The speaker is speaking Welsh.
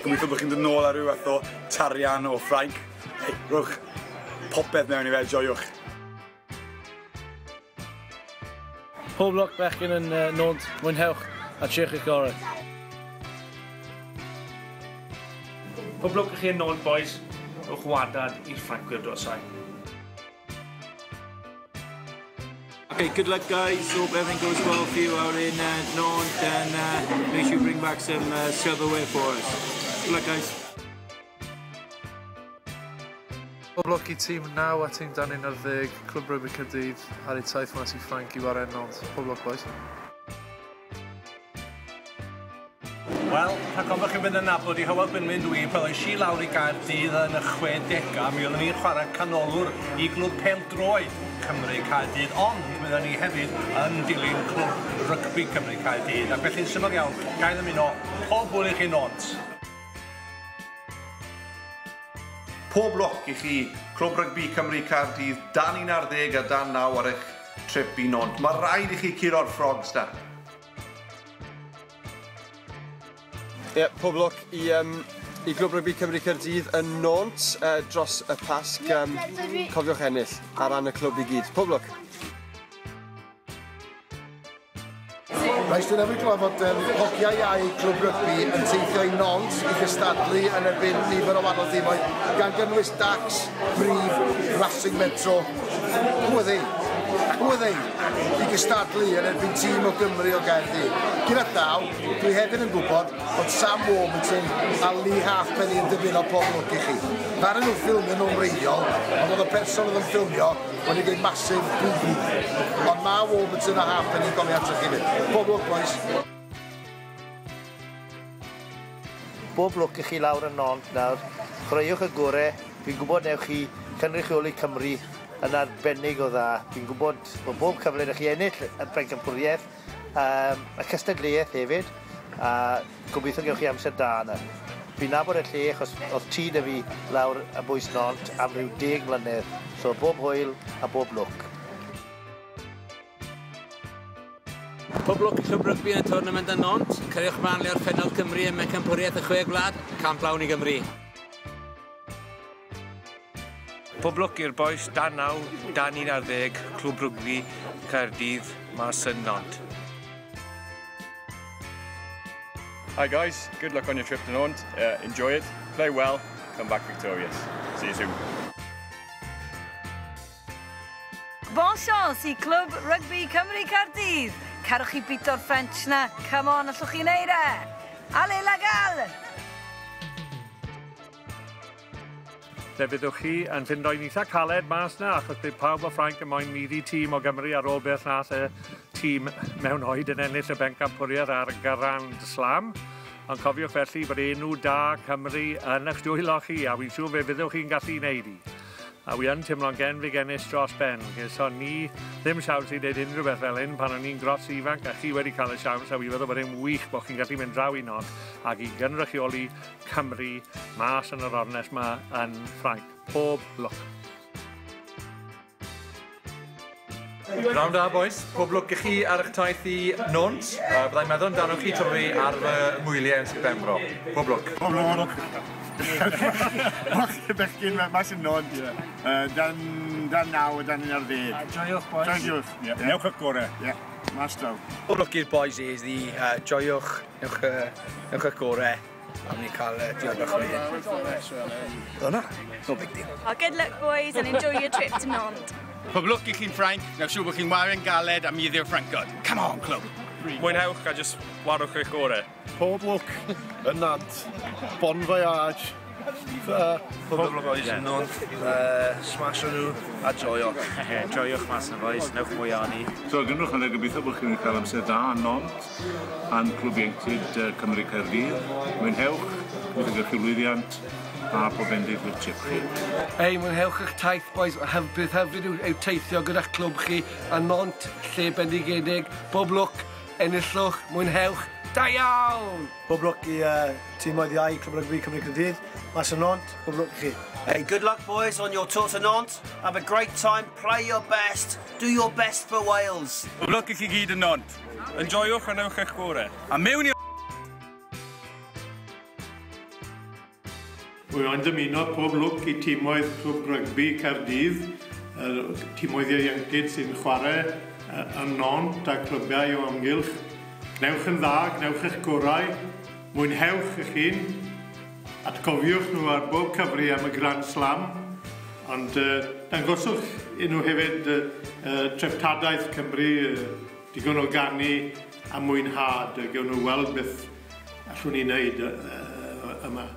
Gobeithio bod chi'n dod nôl ar ryw fath o tarian o Ffrainc. Hei, rhowch popeth mewn i fe, joiwch. Pob lwc bechgyn yn Nantes, mwynhewch a triwch eich gorau. Pob lwc i chi yn Nantes, boys. Rhowch wadad i'r Ffrancwyr drosau. Okay, good luck guys. Hope everything goes well for you out in Nantes and make sure you bring back some silverware for us. Good luck guys. Pob lwc i tîm 9 a tîm dan 11, Clwb Rygbi Caerdydd ar eu taith mas i Ffrainc i ware Nantes. Pob lwc boys. Wel, rhag ofn bo' chi'n mynd yn nabod i Hywel Gwynfryn dw i, pan ddois i lawr i Gaerdydd yn y chwedega mi oeddwn i'n chwarae canolwr i glwb pêl-droed Cymru Caerdydd, ond mi oeddwn i hefyd yn dilyn clwb rygbi Cymru Caerdydd, ac felly'n syml iawn, ga i ddymuno pob hwyl i chi Nantes. Pob lwc i chi, Clwb Rygbi Cymru Caerdydd, dan 11 a dan 9 ar eich trip i Nantes. Mae rhaid i chi curo'r Frogs da. Ie, yeah, pob lwc i, i Glwb Rygbi Cymru Caerdydd yn Nantes dros y Pasg. Cofiwch ennill ar ran y clwb i gyd. Pob lwc! Rhaid dwi'n newydd glywed fod hogiau iau Clwb Rygbi yn teithio i Nantes i gystadlu yn erbyn nifer o wahanol dimoedd, gan gynnwys Dax, Brive, Racing Metro. Who are they? Who are they? I gystadlu yn erbyn tîm o Gymru o Gaerdydd. Gyda llaw, dwi hefyd yn gwybod bod Sam Warburton a Lee Halfpenny yn dymuno pob lwc i chi. Ddaru nhw ffilmio nhw'n wreiddiol, ond oedd y person oedd yn ffilmio wedi gwneud massive boo-boo. Ond mae Warburton a Halfpenny yn gofio atoch chi fyd. Pob lwc, boys. Bob lwc i chi lawr yn Nantes nawr. Chwaraewch y gore. Fi'n gwybod newch chi cynrychioli Cymru yn arbennig o dda. Fi'n gwybod bod bob cyfle ydych chi ennill y bencampwriaeth, y cystadleuaeth hefyd, a gobeithio gewch chi amser da yna. Fi'n nabod y lle achos oedd tŷ 'da fi lawr y bwys Nantes am ryw 10 mlynedd, so bob hwyl a bob lwc. Pob lwc i Clwb Rygbi yn y tournament yn Nantes. Cariwch mlaen le orffennol Cymru ym Mhencampwriaeth y Chwe Gwlad, camp lawn i Gymru. Pob lwc i'r bois dan 9, dan 11, Clwb Rygbi Caerdydd, mas yn Nantes. Hi guys, good luck on your trip to Nantes. Enjoy it, play well, come back victorious. See you soon. Bon chance i Clwb Rygbi Cymru Caerdydd. Carwch chi bito'r French na. Come on, allwch chi wneud e. Allez la Galles! Fe fyddwch chi yn ffindo'n eitha caled mas na, achos bydd pawb o Ffrainc yn moyn maeddu tîm o Gymru ar ôl beth nath y tîm mewn oed yn ennill y bencampwriaeth ar Grand Slam. Ond cofiwch felly bod enw da Cymru yn eich dwylo chi, a wy'n siŵr fe fyddwch chi'n gallu wneud i. A wi yn teimlo'n genfigennus dros ben. Geson ni ddim siawns i wneud unrhyw beth fel hyn pan o'n i'n gros ifanc, a chi wedi cael y siawns, a wi feddwl bod e'n wych bod chi'n gallu mynd draw i Nantes ac i gynrychioli Cymru mas yn yr ornest ma yn Ffrainc. Pob lwc. Pnawn da, boys. Pob lwc i chi ar eich taith i Nantes. Byddai'n meddwl amdano chi tra fi ar fy ngwyliau yn Sir Benfro. Pob lwc. Pob lwc. Bechgyn mas yn Nantes. Dan 9 a dan 11. Joiwch, boys. Joiwch. Newch eich gorau. Ie, mas draw. Pob lwc i'r boys i joiwch, newch eich gorau. A ni'n cael diod bach wedyn. O na, no big deal. Good luck, boys, and enjoy your trip to Nantes. Pob lwc i chi'n Ffrainc, newch siŵr bod chi'n wario galed a mudio'r Ffrancod. Come on, clwb! Mwynhewch a jyst warwch eich gorau. Pob lwc yn Nantes. Bon voyage. Pob lwc boys yn Nantes. Smash nhw a joio. Joiwch mas na boys, newch mwy o ni. So gynwch yn gobeithio bod chi'n cael amser da yn Nantes a'n clwb ieuenctid Cymru Caerdydd. Mwynhewch, gobeithio gewch chi lwyddiant a pob bendith i'r trip chi. Ei, mwynhewch eich taith, boys. Beth hyfryd yw teithio gyda'ch clwb chi a Nantes, lle bendigedig. Bob lwc, enillwch, mwynhewch. Da iawn! Pob lwc i tîmoedd iau Clwb Rygbi Cymru Caerdydd. Mas yn Nantes, pob lwc i chi. Hey, good luck, boys, on your tour to Nantes. Have a great time, play your best, do your best for Wales. Pob lwc i chi gyd yn Nantes. Enjoiwch a newch eich gorau. A mewn i... Wy ond dymuno pob lwc i timoedd Clwb Rygbi Caerdydd, timoedd ieuenctid sy'n chwarae yn Nantes a clybiau o amgylch. Gwnewch yn dda, gwnewch eich gorau, mwynhewch eich hun, atgofiwch nhw ar bob cyfri am y Grand Slam, ond dangoswch i nhw hefyd treftadaeth Cymru, digon o ganu a mwynhad, a gewn nhw weld beth allwn ni wneud yma.